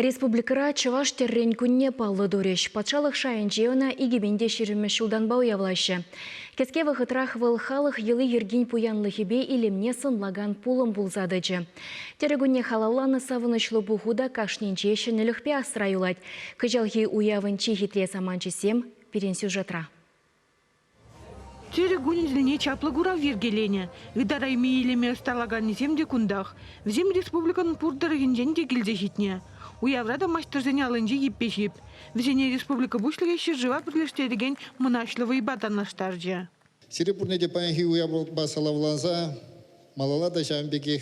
Республикӑра Чӑваш тӗррин кунне паллӑ турӗҫ. Патшалӑх шайӗнче ӑна 2020 ҫултанпа уявлаҫҫӗ. Кӗске вӑхӑтрах вӑл халӑх йӑли-йӗркин пуянлӑхӗпе илемне сӑнлакан пулӑм пулса тӑчӗ. Тӗрӗ кунне халалланӑ савӑнӑҫлӑ пуху та кашнинче ҫӗнӗлӗхпе асра юлать. Кӑҫалхи уявӑн чи хитре саманчӗсем пирӗн сюжетра. Тӗрӗ кунӗ тӗлне чаплӑ курав йӗркеленӗ. Ытарайми илеме ӑсталаканнисем те кунтах. Вӗсем республикӑн пур тӑрӑхӗнчен те килсе ҫитнӗ. Уявра та маҫтӑрсен аллинче йӗппе ҫип. Вӗсене республика Пуҫлӑхӗ ҫӗршыва пӗрлештерекен мӑнаҫлӑ вӑйпа танлаштарчӗ. Сире пурне те паянхи уявпа саламласа малалла та ҫавӑн пекех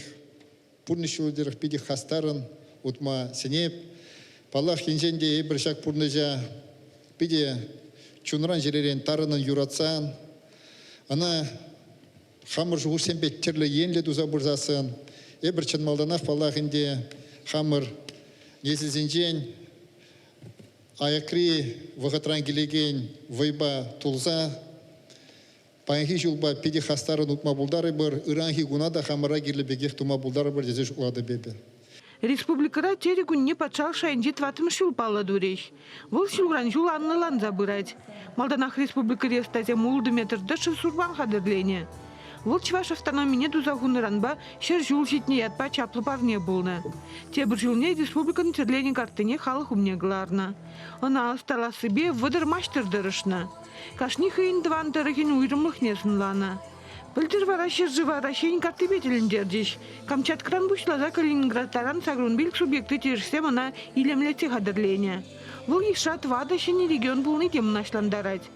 пурнӑҫ ҫулӗ питӗ хастаррӑн утма сӗнеп. Паллах, енчен те эпир ҫак пурнӑҫа питӗ чунран-чӗререн тарӑнӑн юратсан, ӑна хамӑр шухӑшсемпе тӗрлӗ енлӗ туса пырсассӑн, эпир чӑн малтанах, паллах ӗнтӗ, хамӑр несӗлсенчен аякри вӑхӑтран килекен вӑйпа тулса Паянхи ҫулпа питӗ хастаррӑн утма пултарӑпӑр, ыранхи куна та хамӑра кирлӗ пекех тума пултарӑпӑр тесе шутлатӑп эпӗ. Республикӑра тӗрӗ кунне патшалӑх шайӗнче тӑваттӑмӗш ҫул паллӑ турӗҫ. Вӑл ҫулран-ҫул анлӑланса пырать. Малтанах республикӑри ӑстасем ултӑ метр тӑршшӗ сурпан хатӗрленӗ. Вӑл чӑваш автономине туса хунӑранпа 100 ҫул ҫитнӗ ятпа чаплӑ парне пулнӑ. Тепӗр ҫулне республикӑн тӗрленӗ карттине халӑх умне кӑларнӑ. Ӑна ӑсталассипе 30 маҫтӑр тӑрӑшнӑ. Кашни хӑйӗн тӑван тӑрӑхӗн уйрӑмлӑхне сӑнланӑ. Пӗлтӗр вара ҫӗршыва Раҫҫейӗн карттипе тӗлӗнтерчӗҫ. Камчаткӑран пуҫласа Калининград таран 85 субъектри тӗрӗшсем ӑна илемлетсе хатӗрленӗ. Вӑл йышра тӑватӑ ҫӗнӗ регион пулни те мӑнаҫлантарать.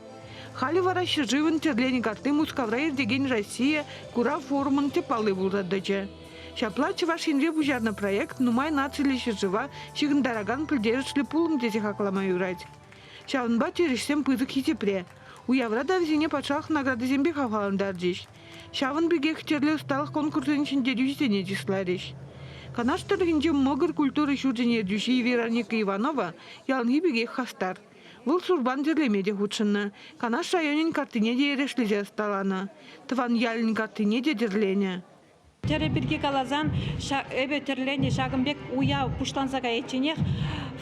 Халӗ вара ҫӗршывӑн тӗрленӗ картти Мускавра иртекен Россия курав форумӑн тӗп палли пулса тӑчӗ. Ҫапла Чӑваш Енре пуҫарнӑ проект нумай нациллӗ ҫӗршыва ҫыхӑнтаракан пӗлтерӗшлӗ пулӑм тесе хаклама юрать. Ҫавӑнпа терӗҫсем пысӑк хисепре. Уявра та вӗсене патшалӑх наградисемпе хавхалантарчӗҫ. Ҫавӑн пекех тӗрлӗ ӑсталӑх конкурсӗн ҫӗнтерӳҫисене чысларӗҫ. Канаш тӑрӑхӗнче Мӑкӑр культура ҫурчӗн ертӳҫи Вероника Иванова яланхи пекех хастар. Вӑл сурпан тӗрлеме те хутшӑннӑ, Канаш районӗн карттине те эрешлесе ӑсталанӑ, тӑван ялӗн карттине те тӗрленӗ. Тӗрӗ пирки каласан, эпӗ тӗрленӗ ҫакӑн пек уяв пуҫланса кайичченех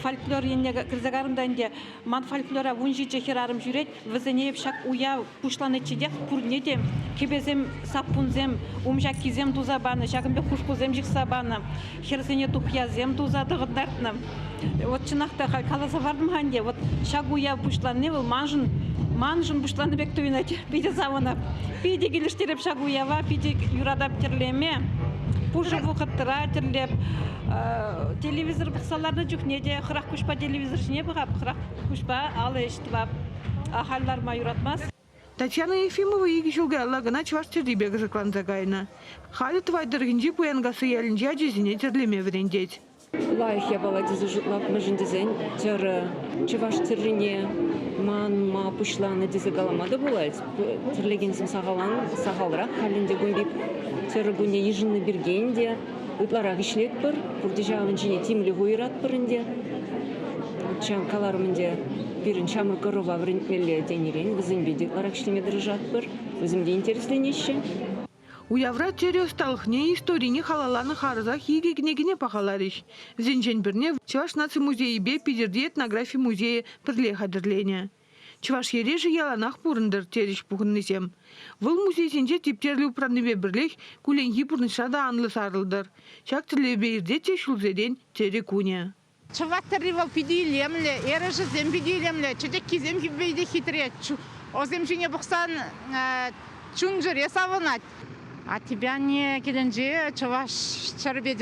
фольклор енне кӗрсе карӑм та ӗнтӗ. Ман фольклора 17 хӗрарӑм ҫӳрет, вӗсене эп ҫак уяв пуҫланичченех пурне те кӗпесем, саппунсем, умҫаккисем туса панӑ, ҫакӑн пек хушпусем ҫыхса панӑ, хӗрсене тухьясем туса тӑхӑнтартнӑ. Вот чӑнах та халь каласа хӑвартӑм-ха ӗнтӗ, вот ҫак уяв пуҫланни вӑл маншӑн маншӑн пуҫланнӑ пек туйӑнать. Питӗ савӑнап. Питӗ килӗштереп ҫак уява, питӗ юратап тӗрлеме. Пушӑ вӑхӑтра тӗрлеп. Телевизор пӑхса ларнӑ чухне те хӑрах куҫпа телевизор ҫине пӑхап, хӑрах куҫпа алӑ ӗҫ тӑвап. Ахаль ларма юратмасть. Татьяна Ефимова икӗ ҫул каялла кӑна чӑваш тӗррипе кӑсӑкланса кайнӑ. Халӗ Тӑвай тӑрӑхӗнчи Пуянкасси ялӗнчи ачасене тӗрлеме вӗрентет. Лайӑх япала тесе шутлап, мӗншӗн тесен тӗрӗ чӑваш тӗррине манма пуҫланӑ тесе калама та пулать. Тӗрлекенсем сахалан сахалрах халь ӗнтӗ кун пек тӗрӗ кунне йышӑннӑ пирки ӗнтӗ ытларах ӗҫлетпӗр. Пурте ҫавӑн ҫине тимлӗх уйӑратпӑр ӗнтӗ. Ҫав каларӑм ӗнтӗ, пирӗн ҫамрӑк ӑрӑва вӗрентмелле тенӗрен вӗсемпе те ытларах ӗҫлеме тӑрӑшатпӑр. Вӗсем те интересленеҫҫӗ. Уявра тӗрӗ ӑсталӑхне, историне халалланӑ харӑсах икӗ кӗнекене пахаларӗҫ. Вӗсенчен пӗрне Чӑваш наци музейӗпе Питӗрти этнографи музейӗ пӗрле хатӗрленӗ. Чӑваш ерешӗ яланах пурӑнтӑр, терӗҫ пухӑннисем. Вӑл музейсенче типтерлӗ упраннипе пӗрлех кулленхи пурнӑҫра та анлӑ сарӑлтӑр. Ҫак тӗллевпе иртет те ҫулсерен тӗрӗ кунӗ. Чӑваш тӗрри вӑл питӗ илемлӗ, эрешӗсем питӗ илемлӗ, чечеккисем питӗ хитре. Ӑсем ҫине пӑхсан чун-чӗре савӑнать. Аттепе анне килӗнче чӑваш ҫӗрӗпе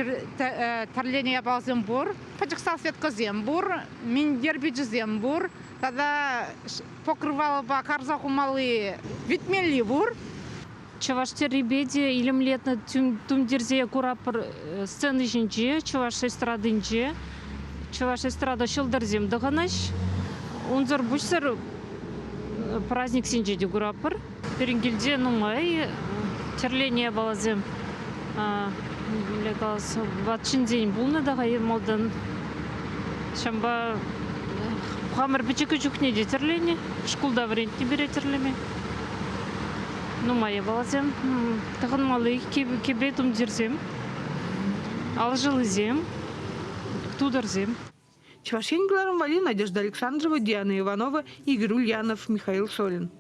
тӗрленӗ япаласем пур, пӗчӗк салфеткӑсем пур, минтер пичӗсем пур тата покрывалӑпа карса хумалли витмелли пур. Чӑваш тӗррипе те илемлетнӗ тумтирсе куратпӑр сцена ҫинче, чӑваш эстрадинче. Чӑваш эстрада ҫӑлтӑрсем тӑхӑнӗҫ. Унсӑр пуҫсӑр праздниксенче те куратпӑр. Пирӗн килте нумай тӗрленӗ япаласем. Мӗнле калас, ват ҫынсен пулнӑ та-ха малтан. Ҫавӑнпа хамӑр пӗчӗккӗ чухне те тӗрленӗ, шкулта вӗрентнӗ пире тӗрлеме. Нумай япаласем, тӑхӑнмалли кӗпе тумтирсем, алшӑллисем, тутӑрсем. Чӑваш Ен кӑларӑм валли Надежда Александрова, Диана Иванова, Игорь Ульянов, Михаил Солин.